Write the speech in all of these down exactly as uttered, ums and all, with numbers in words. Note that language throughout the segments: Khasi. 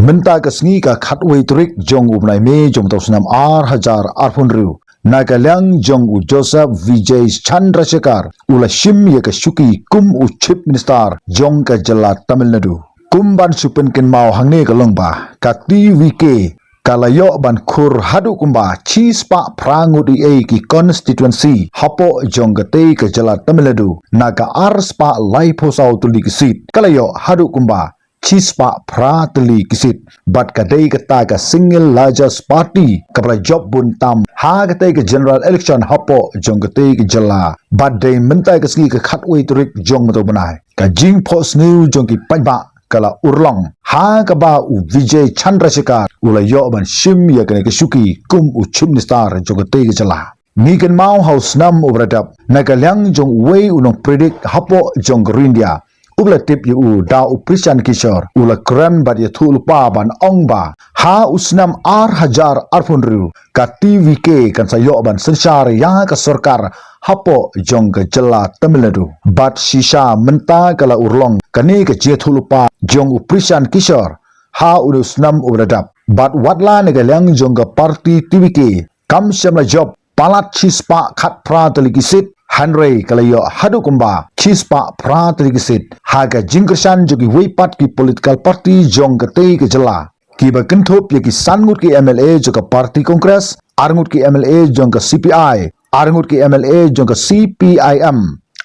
Mynta ka sngi ka khatwei tarik jong u bnai May jong u snem ar hajar arphew hynriew, na ka liang jong u Joseph Vijay Chandrasekhar u la shim ïa ka shuki kum u Chief Minister jong ka jylla Tamil Nadu. Kum ban shu pynkynmaw hangne ka long ba ka T V K ka la ïoh ban khur haduh kumba shispah phra ngut eiei ki constituency hapoh jong katei ka jylla Tamil Nadu, na ka arspah laiphew saw tylli ki seat ka la ïoh haduh kumba shispah phra tylli ki seat. Bad ka dei kata ka single largest party kaba la jop bun tam ha katei ka general election hapoh jong katei ka jylla. Bad dei mynta ka sngi ka khatwei tarik jong mynta u bnai, ka jingphohsniew jong ki paidbah ka la urlong ha kaba u Vijay Chandrasekhar u la ïoh ban shim ïa kane ka shuki kum u Chief Minister jong katei ka jylla. Ngi kynmaw ha u snem uba la dep, na ka liang jong uwei u nongpredict hapoh jong ka ri India uba la tip ïa u da u Prashant Kishore, u la kren bad ïathuh lypa ban ong ba ha u snem ar hajar arphew hynriew ka T V K kan sa ïoh ban synshar ïa ka sorkar hapoh jong ka jylla Tamil Nadu. Bad shisha mynta ka la urlong kane ka jingïathuh lypa jong u Prashant Kishore ha une u snem uba la dep. Bad watla na ka liang jong ka party T V K kam shym la jop palat shispah khatphra tylli ki seat, hynrei ka la ïoh haduh kumba shispah phra tylli ki seat ha ka jingkyrshan jong kiwei pat ki political party jong katei ka jylla, kiba kynthup ïa ki san ngut ki M L A jong ka party Congress, ar ngut ki M L A jong ka C P I, ar ngut ki M L A jong ka C P I M,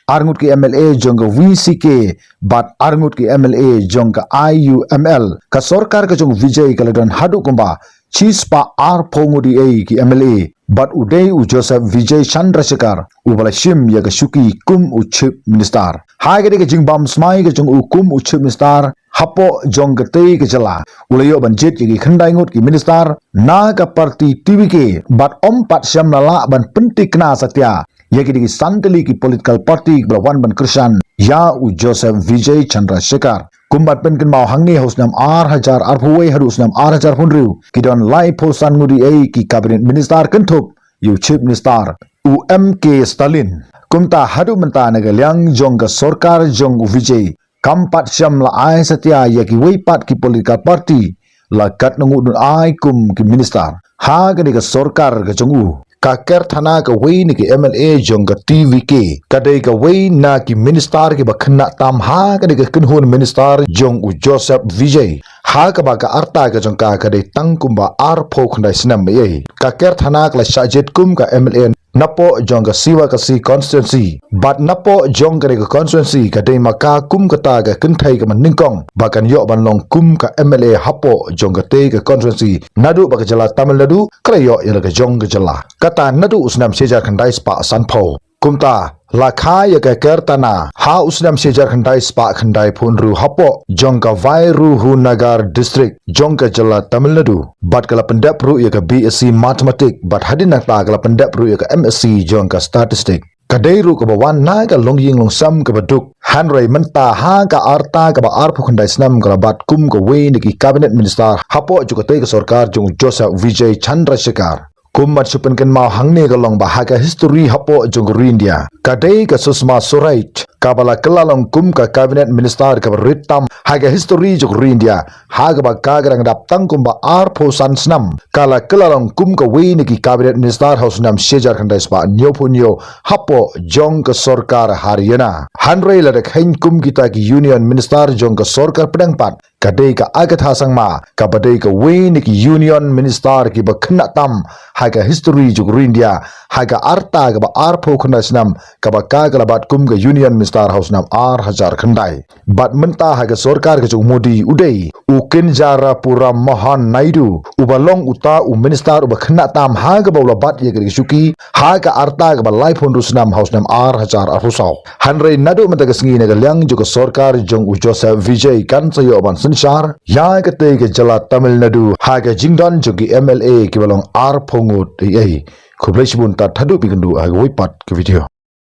ar ngut ki M L A jong ka V C K, bad ar ngut ki M L A jong ka I U M L. Ka sorkar ka jong u Vijay ka la don haduh kumba shispah arphew ngut eiei ki M L A, bad u dei u Joseph Vijay Chandrasekhar uba la shim ïa ka shuki kum u Chief Minister. Ha katei ka jingbam smai ka jong u kum u Chief Minister hapoh jong katei ka jylla, u la ïoh ban jied ïa ki khyndai ngut ki minister na ka party T V K, bad ym pat shym la lah ban pyntikna satia ïa ki dei ki san tylli ki political party kiba la wan ban kyrshan ïa u Joseph Vijay Chandrasekhar. Kum ban pynkynmaw hangne ha u snem ar hajar arphew wei haduh u snem ar hajar arphew hynriew ki don laiphew san ngut eiei ki cabinet minister kynthup ïa u Chief Minister u M K Stalin. Kumta haduh mynta na ka liang jong ka sorkar jong u Vijay kam pat shym la ai satia ïa kiwei pat ki political party la katno ngut un ai kum ki minister ha kane ka sorkar ka jong u. Ka Ker Thana, kawei na ki M L A jong ka T V K, ka dei kawei na ki minister kiba khynnah tam ha kane ka kynhun minister jong u Joseph Vijay, ha kaba ka rta ka jong ka ka dei tang kumba arphew khyndai snem eiei. Ka Ker Thana ka la shah jied kum ka M L A napoh jong ka Sivakasi constituency, bad napoh jong kane ka constituency ka dei ma ka kum kata ka kynthei kaba nyngkong ba kan ïoh ban long kum ka M L A hapoh jong katei ka constituency naduh ba ka jylla Tamil Nadu ka la ïoh ïa la ka jong ka jylla, kata naduh u snem shi hajar khyndai spah sanphew. Kumta la kha ïa ka Ker Thana ha u snem shi hajar khyndai spah khyndaiphew hynriew hapoh jong ka Vairuhu Nagar district jong ka jylla Tamil Nadu, bad ka la pyndep ruh ïa ka B S C Mathematics, bad hadien nangta ka la pyndep ruh ïa ka M S C jong ka Statistics. Ka dei ruh kaba wan na ka longïing longsem kaba duk, hynrei mynta ha ka rta kaba arphew khyndai snem ka la bat kum kawei na ki cabinet minister hapoh jong katei ka sorkar jong u Joseph Vijay Chandrasekhar. Kum ban shu pynkynmaw hangne ka long ba ha ka history hapoh jong ka ri India, ka dei ka Sushma Swaraj kaba la kylla long kum ka cabinet minister kaba rit tam ha ka history jong ka ri India, ha kaba ka ka dang dap tang kumba arphew san snem. Ka la kylla long kum kawei na ki cabinet minister ha u snem shi hajar khyndai spah hynñiewphew hynñiew hapoh jong ka sorkar Haryana. Hynrei lada kheiñ kum kita ki union minister jong ka sorkar pdeng pat, ka dei ka Agatha Sangma kaba dei kawei na ki union minister kiba khynnah tam ha ka history jong ka ri India, ha ka rta kaba arphew khyndai snem, kaba ka ka la bat kum ka union minister ha u snem ar hajar khyndai. Bad mynta ha ka sorkar ka jong u Modi u dei u Kinnarasapu Ram Mohan Naidu uba long uta u minister uba khynnah tam ha kaba u la bat ïa ka shuki ha ka rta kaba laiphew hynriew snem ha u snem ar hajar arphew saw. Hynrei naduh mynta ka sngi na ka liang jong ka sorkar jong u Joseph Vijay kan sa ïoh ban synshar ïa katei ka jylla Tamil Nadu ha ka jingdon jong ki M L A kiba long arphew ngut eiei. Khublei shibun, tad haduh phi kynduh ha kawei pat ka video.